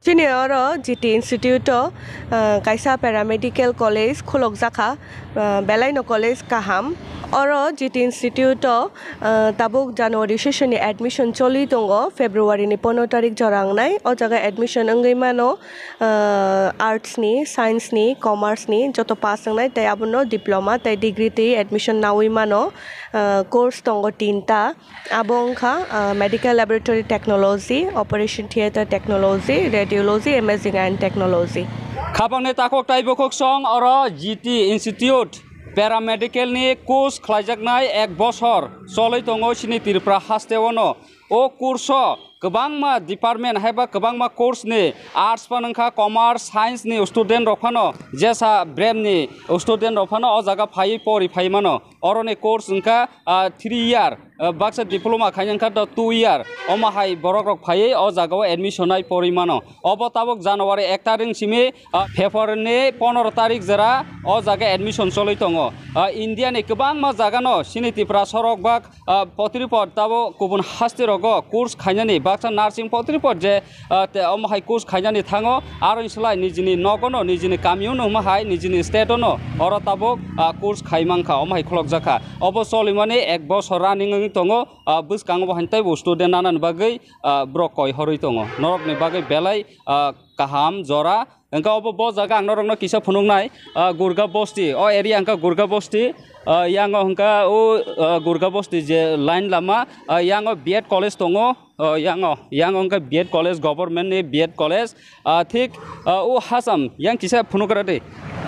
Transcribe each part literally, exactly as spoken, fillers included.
Chini oro G T Institute o, ah, kaisa paramedical college khulokjakha, ah, belaino college kaham. Oro G T Institute o, ah, tabuk January session ni admission choli tongo, February ni pono tarik jora wngnai. O jaga admission wngwi mano, ah, arts ni, science ni, commerce ni joto pass wngnai, tei abono diploma tei degree twi admission naui mano. Ah, course tongo tinta. Abo wngkha, ah, Medical Laboratory Technology, Operation Theatre Technology, Radiology, Imaging and Technology. Khapangni takhuk tei bukhuk song oro G T Institute Paramedical ni course khlaijaknai ek bosor cholwi tongo chini Tripura haste ono. O course o kwbangma department haiba kwbangma course ni arts phano wngkha, commerce, science ni student rok phano jesa brem ni student rok phano o jaga phaiwi pori phai mano. Oroni course wngkha, ah, three year, ah, baksa diploma khaina wngkha to two year. Omo hai borok rok phaiwi o jaga o admission nai porwi mano. Obo tabuk January ek tarik simi, ah, February ni pondro tarik jora o jaga admission cholwi tongo. Ah, India ni kwbangma jaga no chini Tripura sorok bak, ah, potripot tabo kubun haste rogo course khainani baksa nursing potripot je ah, te omo hai course khainani thango, aro ni slai nijini nogono, nijini kamiono hwnma hai, nijini state ono, oro tabuk, ah, course khai mankha, omo hai khulokjakha. Obo cholimani ek bosor running wngwi tongo, ah, bwskango bo haino teibo student nanani bagwi, ah, borok koi horwi tongo. Norokni bagwi belai, ah, kaham jora. Hwnkhe obo bo jaga ang norokno kisa phunuknai, ah, Gurga Bosti, o area hwnkha Gurga Bosti, ah, yango hwnkha o, ah, Gurga Bosti je line lama, ah, yango B Ed college tongo. O, yango, yango wngkha B Ed college, government ni B Ed college. Ah, thik, ah, o hasam, yang kisa phunugra de.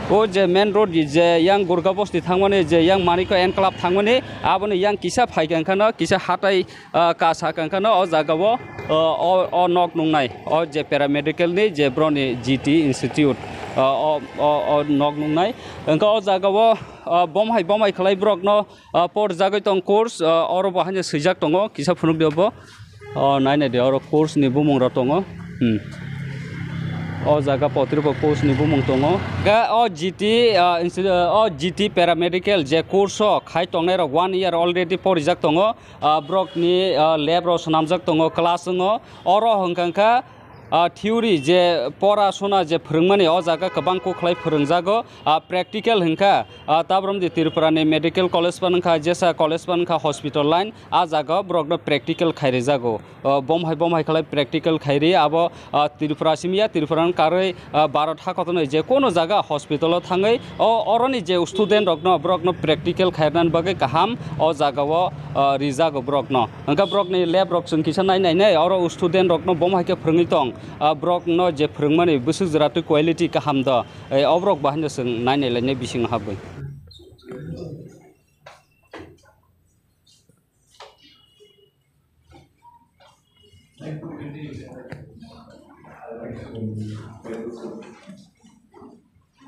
O je main road je yang Gurga Bosti thangmani, je yang Maniko Enclave thangmani, aboni yang kisa phaikha wngkhano, kisa hatai, ah, kasa wngkhano, o jaga o, o, o, o nok nungnai. O je paramedical ni, je broni G T Institute, ah, o, o, o nok nungnai. Wngkha o jaga o, ah, bomhai, bomhai khlai borokno, ah, por jagwi tong course, ah, oro bo haino swijak tongo, kisa phunuk de obo. O, nai nai de, oro course ni bumung rok tongo. Hmm. O jaga potrebo course ni bumung tongo. Ga o G T, ah, insti-, ah, o G T paramedical je course o khai tongnai rok one year already porijak tongo. Ah, borok ni, ah, lab rok swnamjak tongo, class wngo. Oro hwnkha kha, ah, theory je pora sona je phwrwngmani o jaga kwbang kuk khlai phwrwngjago. Ah, practical hwnkha, ah, tabrom di Tripura ni medical college phano wngkha, jesa college phano wngkha hospital line, ah jaga o borok no practical khairijago. Ah, bom hai bom hai khlai practical khairi abo, ah, Tripura simi ya, Tripura ni karwi, ah, Bharat hakotorni je kono jaga hospital o thangwi o oroni je student rok no borok no practical khairnani bagwi kaham o jaga o, ah, rijago borok no. Hwnkhe borok ni lab rok chwng kisa nai nai nai oro student rok no bom hai khe phwrwngwi tong. Ah, borok no je phwrwngmani bwswk jora twi quality kaham do. Eh, oborok bo haino chwng nai nai lainai bising habwi.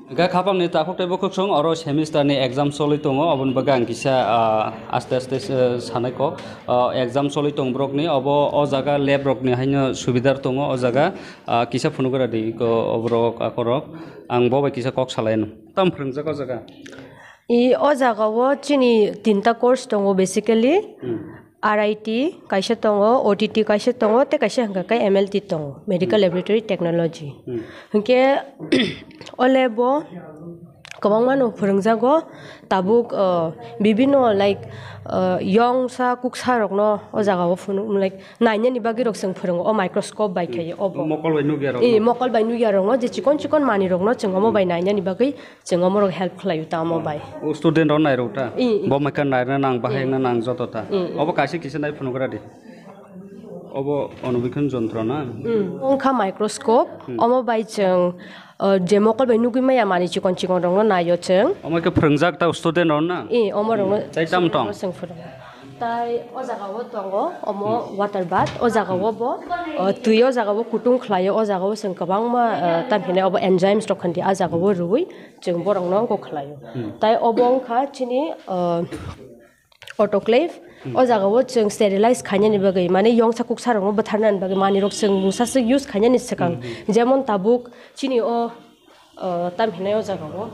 Hwnkhe khapang ni takhuk tei bukhuk song oro semester ni exam cholwi tongo, oboni bagwi ang kisa, ah, aste aste se sanai kok, ah, exam cholwi tong borok ni, obo o jaga lab rok ni haino subidar tongo o jaga, ah, kisa phunuk gra di ko oborok akorok ang bo bai kisa kok salai no. Tam phwrwngjak o jaga? I, o jaga o chini tinta course tongo basically. Hmm. R I T kaisa tongo, O T T kaisa tongo, tei kaisa hwnkha khe M L T tongo, Medical Hmm. Laboratory Technology. Hmm. Hwnkhe o lab o kwbangma no phwrwngjago, tabuk, uh, bibino like, uh, yongsa kuksa rokno o jaga o phunuk, like, nainani bagwi rok chwng phwrwngo o microscope bai Hmm. khe o bo. Mokol bai nukya rok Eh, no? Mokol bai nukya rokno je chikon chikon manwi rokno chwng omo Hmm. bai nainani bagwi Chwng omorok help khlaio ta omo bai. O student rok nairok ta? I, i. Bo maikha nairna nang, bahai I. na nang joto ta? I, i. Obo kaisa kisa nai phunuk gra di. Obo onobikon jontro na? Mm. Wngkha microscope, Hmm. omo bai chwng, uh, je mokol bai nugwi maya manwi chikon chikon rokno naio chwng. Omo khe phwrwngjak ta student rok na? I, omo rokno Hmm. Tai tam tong? Chwng phwrwngo. Tai o jaga o tongo, omo Hmm. water bath, o jaga o bo, uh, twi o jaga o kutung khlaio, o jaga o chwng kwbangma, uh, tam hinai obo enzymes rok khan di, a jaga o rwui, Chwng borokno wngkok khlaio. Hmm. Tai obo wngkha chini, uh, autoclave. Hmm. O jaga o chwng sterilize khainani bagwi, mane yongsa kuksa rokno bwtharnani bagwi manwi rok chwng mungsa swk use khainani swkang. Hmm, hmm. Jemon tabuk chini o O, tam hinai o jaga o.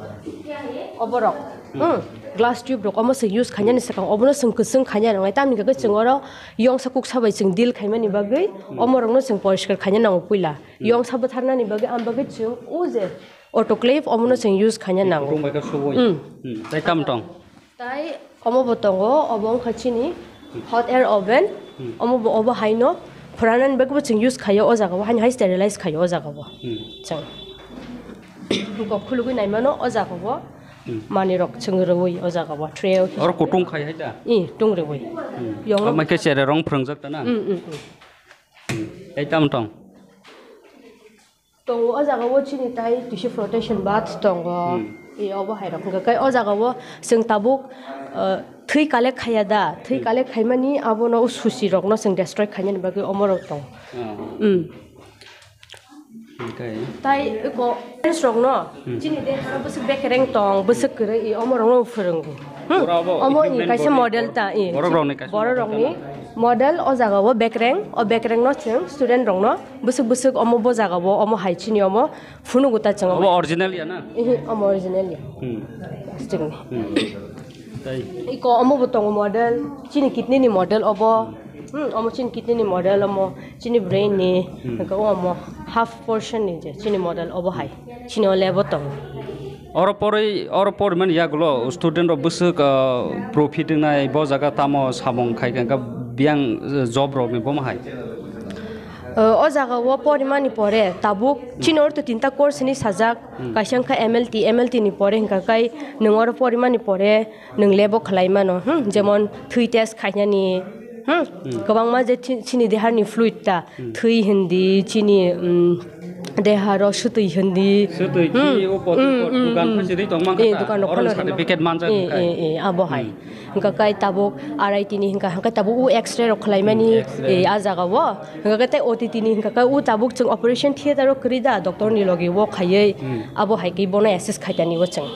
Oborok. Hmm. Glass tube rok omo se use khainani swkang obono chwng kwchwng khaina nangnai. Tamni hwnkhe chwng oro yongsa kuksa bai chwng deal khaimani bagwi omorokno chwng poriskar khaina nango puila. Yongsa bwtharnani bagwi, am bagwi chwng o je autoclave omono chwng use khaina nango. Kutung bai khe subui. Hmm. Hmm. Tai tam tong? Tai omo bo tongo, obo wngkha chini hot air oven. Hmm. Omo bo obo haino phuranani bagwi bo chwng use khaio o jaga o, haino hai sterilize khaio o jaga o. Hmm. Chwng kok khulugwi naimano o jaga o. Hmm. Manwi rok chwng rwui o jaga o tray o. Oro kutung khai hai da? I, tung rwui. Hmm. Yongno. Omo khe chere rong phwrwngjak ta na? Hmm, hmm, hmm. Hmm. Tai tam tong? Tongo o jaga o chini tai tisi flotation bath tongo. Hmm. E obo hai rok hwnkha khe o jaga o chwng tabuk, uh, thwi collect khaiya da, thwi collect khaimani abono o susi rokno chwng destroy khainani bagwi omo rok tongo. Hmm. Okay. Tai eko parents rokno chini de haro bwswk bekereng tong, bwswk kwrwi e omo rokno phwrwngo. Hmm. Oro abo omo ni equipment kaisa body model ta, eh, borok rokni kaisa borok model rokni ta na? Model o jaga o bekreng, o bekreng no chwng student rokno bwswk bwswk omo bo jaga o omo hai chini omo phunugo ta chwng. Obo original ya na? Ihi, omo original ya. Hmm. Plastic ni. Hmm. Tai. Iko omo bo tongo model, chini kidney ni model obo. Hmm, omo chini kidney ni model omo, chini brain ni, hmm, iko omo half portion ni je chini model obo hai. Chini o lab o tongo. Oro porwi, oro porimani yagulo student rok bwswk, ah, profit wngnai, bo jaga tamo samung khai kha, biyang, eh, job rok ni bomo hai? Eh, o jaga o porimani pore tabuk chini oro to tinta course ni sajak, hmm, kaisa wngkha M L T, M L T ni pore hwnkha kai nwng oro porimani pore nwng lab o khlai mano, hmm, jemon thwi test khainani, hmm, hmm, kwbangma je thi-, chini deharni fluid ta, hmm, thwi hindi, chini, um, deharo swtwi hindi. Swtwi hmm, chini o poti hmm, pot hmm, dukan hmm, phaisiri tong mankha eh, ta? Dukan rok oro phano certificate manjak eh, hwnkhe. Eh, eh, abo hai. Hmm. Hwnkha kai tabuk R I T ni hwnkha, hwnkha tabuk o X-ray rok khlaimani, hmm, X-ray, eh, a jaga o. Hwnkha kai tei O T T ni hwnkha kai o tabuk chwng operation theater o kwrwi da, doctor ni logi o khaiwi, hmm, abo hai khe bono assess khaitani o chwng.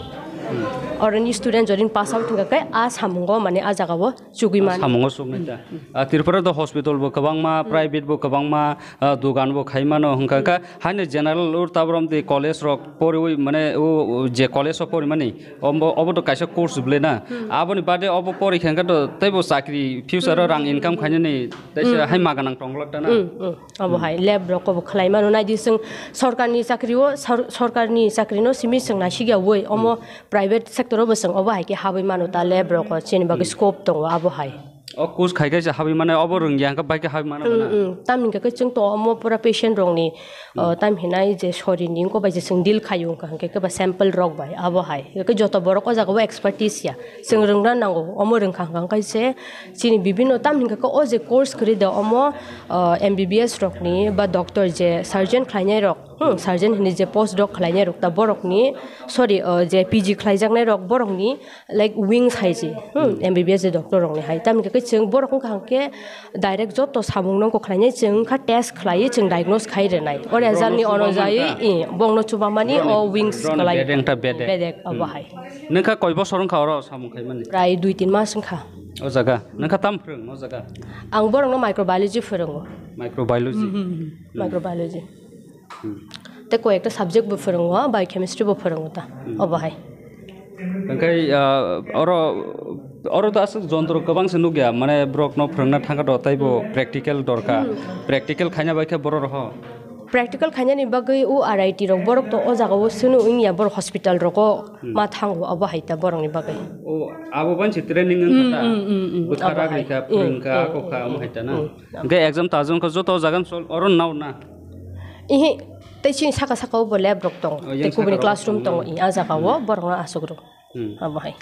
Hmm. Oroni student jodin pass out hwnkha kai a samungo mane a jaga o chugwi mano. Samungo chuknai ta. Hmm. Ah, Tripura do hospital bo kwbangma, hmm, private bo kwbangma, ah, dugan bo khai mano hwnkha kha, hmm, haino general ur tabrom de college rok poriwi mane o, o je college o porimani, obo, obo to kaisa course bwle na. Hmm. Aboni bade obo pori kha khe to teibo chakri future o rang income khainani teisa, hmm, hai maganang tonglak ta na. Hmm, hmm. Obo hmm, hai lab rok obo khlai mano nai di chwng sorkarni chakri o sor-, sorkarni chakri no simi chwng naisikya wi omo hmm, private sector o bo chwng obo hai khe habwi mano ta lab rok o chini bagwi hmm, scope tongo abo hai. O course khai khe se habwi mane obo rwngya hwnkhe bai khe habwi mano hmm, na? Hmm. Tamni hwnkhe chwng to omo pura patient rokni, hmm, uh, tam hinai je sorini wngkha bai je chwng deal khaio wngkha hwnkhe khe ba sample rok bai abo hai. Hwnkhe joto borok o jaga o expertise ya. Chwng rwngna nango omo rwngkha hwnkha hwnkhe se chini bibinno tam hwnkha khe o je course kwrwi da omo, uh, M B B S rokni ba doctor je surgeon khlainai rok. Hmm, surgeon hinwi je post doc khlainai rok ta borokni, sorry, uh, je P G khlaijaknai rok borokni, like, wings hai se, hmm, hmm, M B B S je doctor rokni hai. Tamni khe chwng borok wngkha hwnkhe direct joto samung nongkho khlainai chwng wngkha test khlaiwi chwng diagnose khai rwnai. O result ni borokno chuba onojai, mankha. Eh, bongno chuba mani borokni, o wings borokni khlai bedek ta bedek. Bedek, obo hmm, hai. Nokha koi bosor wngkha oro samung khaimani? Prai dui tin mas wngkha. O jaga? Nokha tam phwrwng o jaga? Ang borokno microbiology phwrwngo. Microbiology? Hmm, hmm, hmm. Hmm. Microbiology. Hmm. Tei koi ekta subject bo phwrwngo, biochemistry bo phwrwngo ta, hmm, obo hai. Hwnkhe, ah, oro, oro to aswk jontro kwbang se nukya, mane borokno phwrwngna thangkha to, teibo hmm, practical dorkar. Hmm. Practical khaina bai khe borok roho? Practical khainani bagwi o R I T rok borok to o jaga o swngno wngya, borok hospital rogo hmm, ma thango, obo hai ta borokni bagwi. O, abo bai se training wngkha ta? Hmm, hmm, hmm, hmm. Bwkha obo hai. Ragwi kha, hmm, phwrwng kha, hmm, ako kha, hmm, omo hai ta na? Hmm. Hwnkhe exam ta jwng kha joto jaga ni sol, oro nao na? Ihi, tei chini saka saka o bo lab rok tongo. Oh, tei yang kubuni saka rok classroom tongo, tongo. I, a jaga o hmm, borok no aswk rw. Hmm. Abo hai.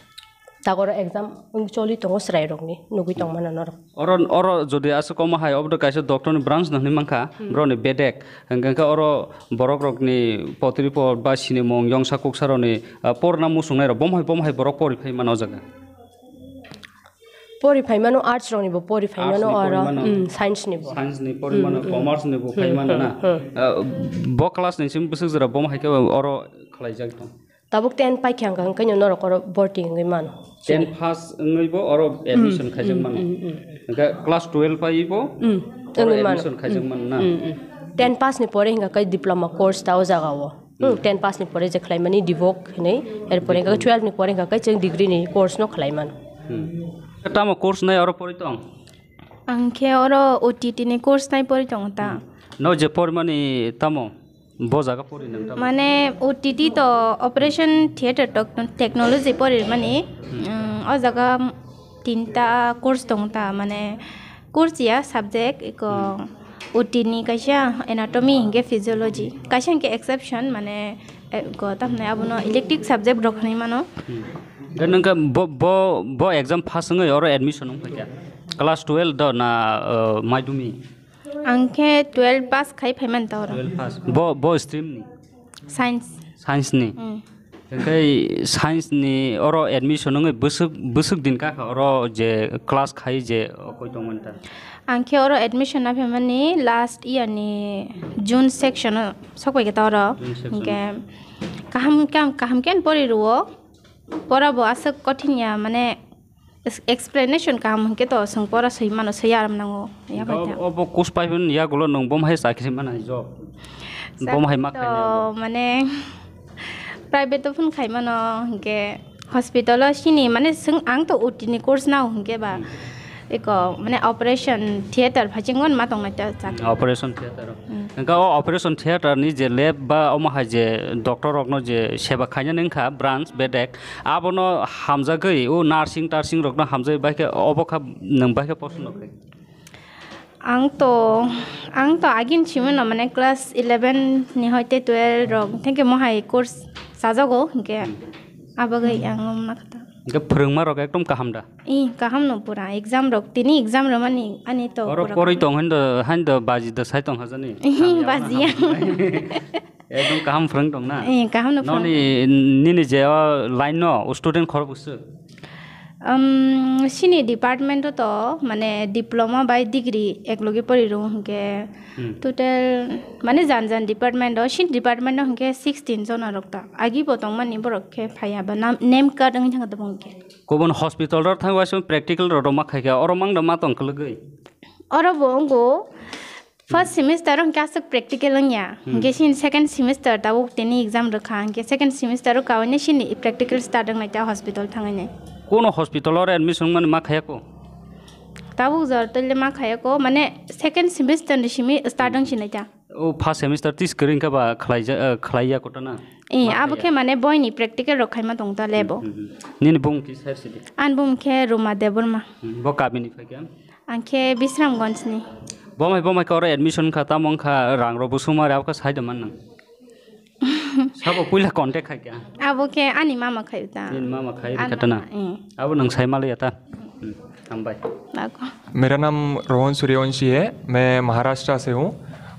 Takoro exam wng choli tongo chwrai rok ni, nugwi tong mano norok. Oro, oro jodi aswk omo hai, obo to kaisa doctor ni branch no hinwi mankha, hmm, borok ni bedek. Hwnkhe oro borok rok ni potripot ba sinimung, yongsa kuksa rok ni, ah, porna muchungnai rok, bomo hai, bomo hai borok pori phai mano o jaga. Pori phaimano arts rokni bo pori phaimano. Arts ni oro pori mano. Mm, science ni bo. Science ni pori mano, mm, mm, commerce ni bo mm, phaimano mm, na. Mm. Ah, bo class ni simi bwswk jora bomo hai khe oro khlai jak tong. Tabuk ten paikha hwnkha hwnkhe norok oro borti wngwi mano. Ten pass wngwi bo oro admission mm, khaijak mm, mano. Mm, mm. Hwnkhe class twelve pai bo mm, oro wngwi mano. Admission khaijak mm, mano na. Mm, mm. Ten pass ni pore hwnkha khe diploma course ta o jaga o. Hmm, ten pass ni pore je khlai mani D Voc hinwi, er pore hwnkhe twelve ni pore hwnkhe chwng degree ni course no khlai mano. Hmm. Tamo course nai oro pori tong? Ang khe oro O T T ni course nai pori tongo ta. Hmm. No je pori mani tamo? Bo jaga pori nang tamo? Mane O T T to operation theater tok-, technology pori mani, Hmm. um, o jaga tinta course tongo ta, mane course ya subject iko Hmm. O T ni kaisa anatomy hingke physiology, kaisa hingke exception, mane, eh, ko tamni abono elective subject rok hinui mano. Hmm. Hwnkhe nang khe bo, bo, bo exam pass wngwi oro admission wng phaikha? Class twelve do na, uh, madhyamik? Ang khe twelve pass khai phaimani ta oro. Twelve pass. Bo, bo stream ni? Science. Science ni? Hmm. Hwnkhe science ni oro admission wngwi bwswk, bwswk din kakha oro je class khai je okoi tongmani ta? Ang khe oro admission na phaimani last year ni June section o sokpai khe ta oro. June section. Hwnkhe kaham, kaham, kaham khe pori rwo. Pora bo aswk kothin ya, mane, es-, explanation kaham hwnkhe to chwng pora swi mano, swi aram nango. Ya bai ta. Obo kus pai phun yagulo nwng bom hai chakri mana job. Bom hai ma to khainai obo. Mane, private o phun khai mano, hwnkhe hospital o sini, mane, chwng ang to O T ni course nao hwnkhe ba. Hmm. Eko, mane, operation theater phaichingmani ma tongnai ta chakri. Operation theater o. Hmm. Hwnkhe o operation theater ni je lab ba omo hai je doctor rokno je seba khainani wngkha branch bedek, abono hamjagwi o nursing tarsing rokno hamjagwi bai khe obo kha nwng bai khe poson rok khai? Ang to, ang to agin simano mane class eleven ni hoite twelve rok thengke mo hai course chajago hwnkhe abagwi ang omo nakha ta. Hwnkhe phwrwngma rok ekdom kaham da? Ih, kaham no pura. Exam rok, tini exam rwmani ani to oro pura porwi kaham. Tong haino, haino baji da sai tong hajani. Ih, hamya baji wana yang. Hamya. Ekdom kaham phwrwng tong na? Ih, kaham no phwrwng. Noni, nini je o line no student khorok bwswk? Um, sini department o to, mane, diploma bai degree eklogi pori rw hwnkhe Hmm. Total, mane, jan jan department o, sini department o hwnkhe sixteen jona rok ta. Agi bo tongmani borok khe phaiya ba nam, name card wngwi thangkha tabuk hwnkhe. Kubun hospital rok thangwi waisa practical rok ma khaikha, oro mangda ma tong kwlwgwi? Oro bo wngo, first semester o hwnkhe aswk practical wngya. Hmm. Hwnkhe sini second semester tabuk tini exam rwkha, hwnkhe second semester o kaui sini practical start wngnai ta hospital thangwi nai. Kuno hospital oro admission wngmani ma khaiya ko? Tabuk jor tole ma khaiya ko, mane second semester ni simi start wngsinai ta. O first semester tis kwrwi wngkha ba khlaija-, eh, khlaiya kotona? Eh, abo khe mane boini practical rok khaima tong ta lebo. Hmm, hmm, hmm. Nini bung kisa sir sidi? Ani bung khe Ruma Debbarma. Hmm, bo kabini phaikha? Ang khe Bisramganj ni. Bomai, bomai khe oro admission kha, tamo wngkha rang rok bo suma re, abo khe sai da man nang? Sabo puila contact khai kha? Abo khe ani mama khai ta. Nini mama khai rikha ta na? Eh. Abo nang sai maliya ta? Hmm, hambai. Nako. मेरा नाम रोहन सूर्यवंशी है, मैं महाराष्ट्र से हूँ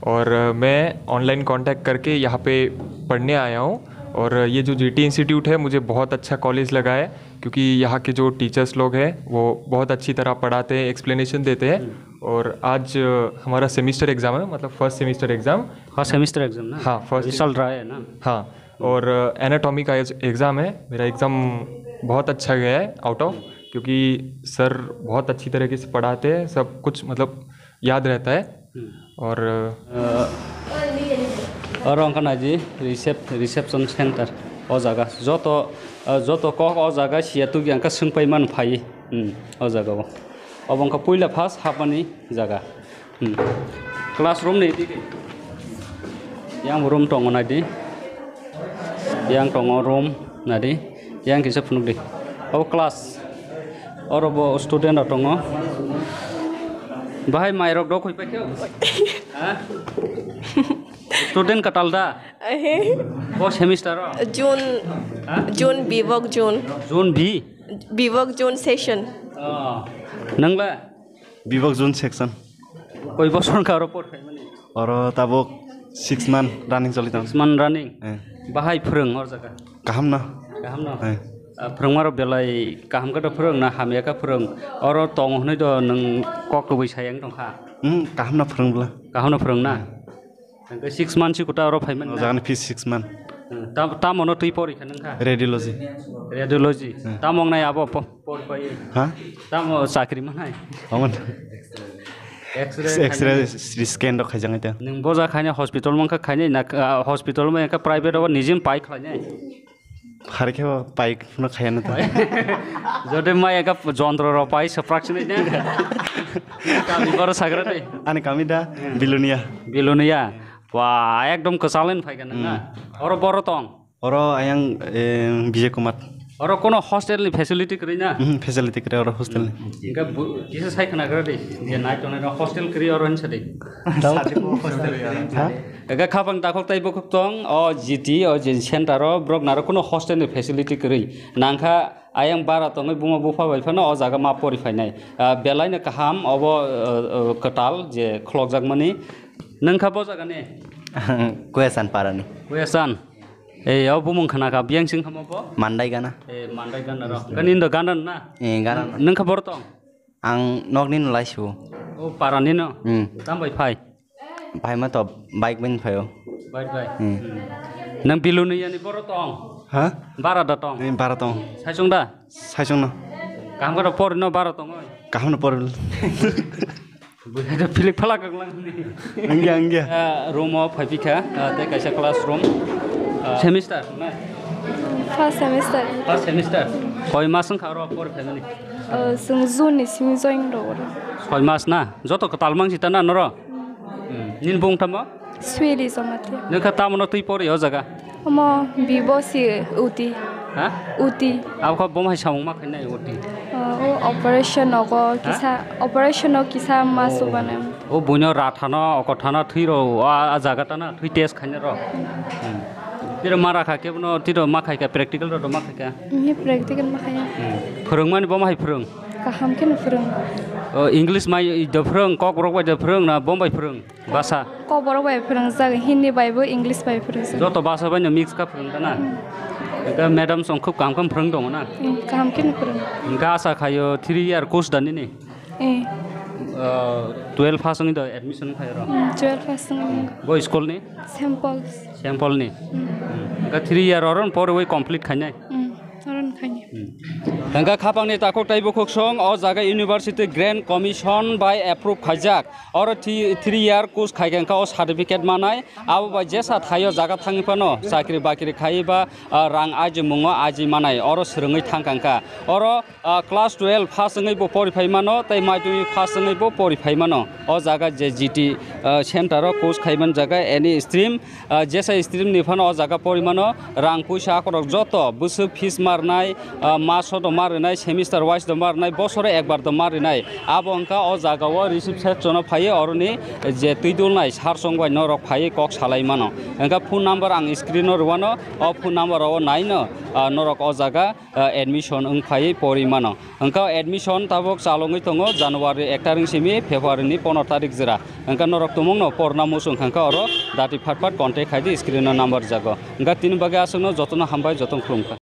और मैं online contact करके यहाँ पे पढ़ने आया हूँ। और ये जो जीटी इंस्टीट्यूट है, मुझे बहुत अच्छा कॉलेज लगा है, क्योंकि यहाँ के जो टीचर्स लोग हैं, वो बहुत अच्छी तरह पढ़ाते हैं, एक्सप्लेनेशन देते हैं। हम्म। और आज, अ, हमारा सेमेस्टर एग्जाम है, मतलब first semester exam. First semester exam ना? हाँ, फर्स्ट। रिजल्ट रहा है ना? हाँ, और एनाटॉमी का एज-, एग्जाम है। मेरा एग्जाम बहुत अच्छा गया है, आउट ऑफ, क्योंकि सर बहुत अच्छी तरीके से पढ़ाते हैं, सब कुछ, मतलब, याद रहता है। Hmm. और, अ, oro wngkha naidi recep-, reception center. O jaga joto, uh, joto kok o jaga siya tugi ang kha swngpai man phai. Hmm, o jaga o. Obo wngkha puila first hapmani jaga. Hmm. Classroom ni dik. Yang room tongo naidi. Yang tongo room naidi. Yang kisa phunuk di. Obo class. Oro bo student rok tongo. Bahai mai rok dok hoi paikhe. Ha? Student katal da? Ehe. Bo semester o? June, Ha? June, Bivok June. June B? Bivok June session. Oh. Nangla? Bivok June section. Koi bosor ka oro por khaimani? Oro tabuk six month running choli tong. Six month running? Eh. Bahai phwrwng or jaga? Kaham no. Kaham no? Eh. Ah, phwrwngma rok belai kaham khe to phwrwng na hamya khe phwrwng? Oro tongo hwnwi do nwng kok tubui sayang tongkha? Hmm, kaham no phwrwng bwla. Kaham no phwrwng na? Eh. Hwnkhe six month si kwtal oro phai man O na? Jagani fees six month. Hmm, tam-, tamo no twi pori kha nang kha? Radiology. Radiology. Hmm. Tamo wngnai abo po-, por pai? Ha? Tamo chakri manai? Omo. X-ray X-ray, khainai. C T scan rok khaijak nai ta. Nwng boja khainai hospital mankha khainai na, ah, hospital mankha private o nijin pai khlainai. Hari khe pai phano khaya na ta. Jode mai eka jontro rok pai saprak sinai na. Kami boro sagra dai. Ani kami da Hmm. Bilonia. Bilonia. Wah, ekdom kwchalin phaikha nang na. Hmm. Oro boro tong. Oro ayang, eh, Vijay Kumar. Oro kono hostel ni facility kwrwi na? Mhm, facility kwrwi oro hostel ni. Hingke bu-, kisa sai khwnagra di, je nai tongnai rok hostel kwrwi oro hinsa di. Sati bo hostel kwrwi oro. Ha? Ega khapang takhok tai bukhuk tong, o G T, o je center o borok naro kono hostel ni facility kwrwi. Nangkha ayang bara tongwi buma bupha bai phano o jaga ma pori phainai. Ah, belai no kaham, obo, eh, eh, kwtal je khulokjakmani. Nangkha bo jaga ni? Kuyasan para ni. Kuyasan. Eh, o bumung khana kha, biyang sing khamo bo? Mandai gana. Eh, Mandai gana ro. Kani indo gana na? Eh, gana. Nang kha bor tong? Ang nok ni nulai su. O para ni no? Hmm. Tam bai phai? Phai ma to bike bin phai o. Bike bai. Hmm. Hmm. Nang Bilonia ni bor tong? Ha? Bara da tong? Eh, bara tong. Sai sung da? Sai sung no. Kaham kha por no bara tong oi. Kaham no por. Buhai da philik phalak kang lang ni. Angya, angya. Ah, room o phai phi kha, ah, tei kaisa classroom. Ah, semester na? First semester. First semester. Koi mas wng kha oro por phaimani? Ah, chwng June ni simi join rw oro. Soi mas na? Joto kwtal mang si ta na noro? Hmm. Nini bung tamo? Sweli Jamatia. Nokha tamo no twi pori o jaga? Omo bibo si uti. Ha? Uti. Abo kha bo hai samung ma khainai uti. O, o operation nogo Ha? kisa, operation no kisa ma Oh. subana. O buino rathano, okothano thwi ro, a, a jaga tana thwi test khaina ro. Hmm. Tiro ma rakha kebono, tiro ma khaika, practical ro ma khaika. Ni practical ma khaya. Hmm. Phwrwngmani bo ma hai phwrwng? Kaham khe no phwrwng. O, English mai do phwrwng, Kokborok bai do phwrwng na Bombay phwrwng? Basa? Kokborok bai phwrwngjak, Hindi bai bo, English bai phwrwngjak. Joto basa bai no mix kha phwrwng da na? Hmm. Ekha madam song khub kaham kaham phwrwng tongo na? Hmm, kaham khe no phwrwng. Hingkha asa khayo three year course da nini? Eh. Ah, twelve pass wngwi da admission khayo ro? Hmm, twelve pass wngwi. Bo school ni? Saint Paul's. Saint Paul ni? Hmm. Hmm. Hingkha three year oro poriwi complete khainai? Hmm. Oro wngkha ni. Hmm. Hingkha khapangni takhuk tei bukhuk song o jaga University Grant Commission bai approve khaijak. Oro thi-, three year course khai kha o certificate manai. Abo bai jesa thaio jaga thangwi phano chakri bakri khai ba, ah, rang ajimungo aji manai. Oro swrwngwi thang kha. Oro, ah, class twelve pass wngwi bo pori phai mano tei madhyamik pass wngwi bo pori phai mano. O jaga je G T, ah, center o course khai man jaga any stream Ah, jesa stream ni phano o jaga porimano rang puisa akorok joto bwswk fees ma rwnai, ah, maso do ma rwnai, semester wise do ma rwnai, bosoro ekbar do ma rwnai. Abo wngkha o jaga o receipt section o phaiwi oroni je twi dulnai sir chong bai norok phaiwi kok salai mano. Wngkha phone number ang screen o rwano, o phone number o naino, ah, norok o jaga ah, admission wng phaiwi pori mano. Hwnkha admission tabuk chalogwi tongo January ek tarik simi February ni pono tarik jora. Hwnkha norok tumungno porna muchung kha hwnkha oro dati phat phat contact khai di, screen o number jago. Hwnkha tini bagwi aswkno jotono hambai, jotono khulumkha.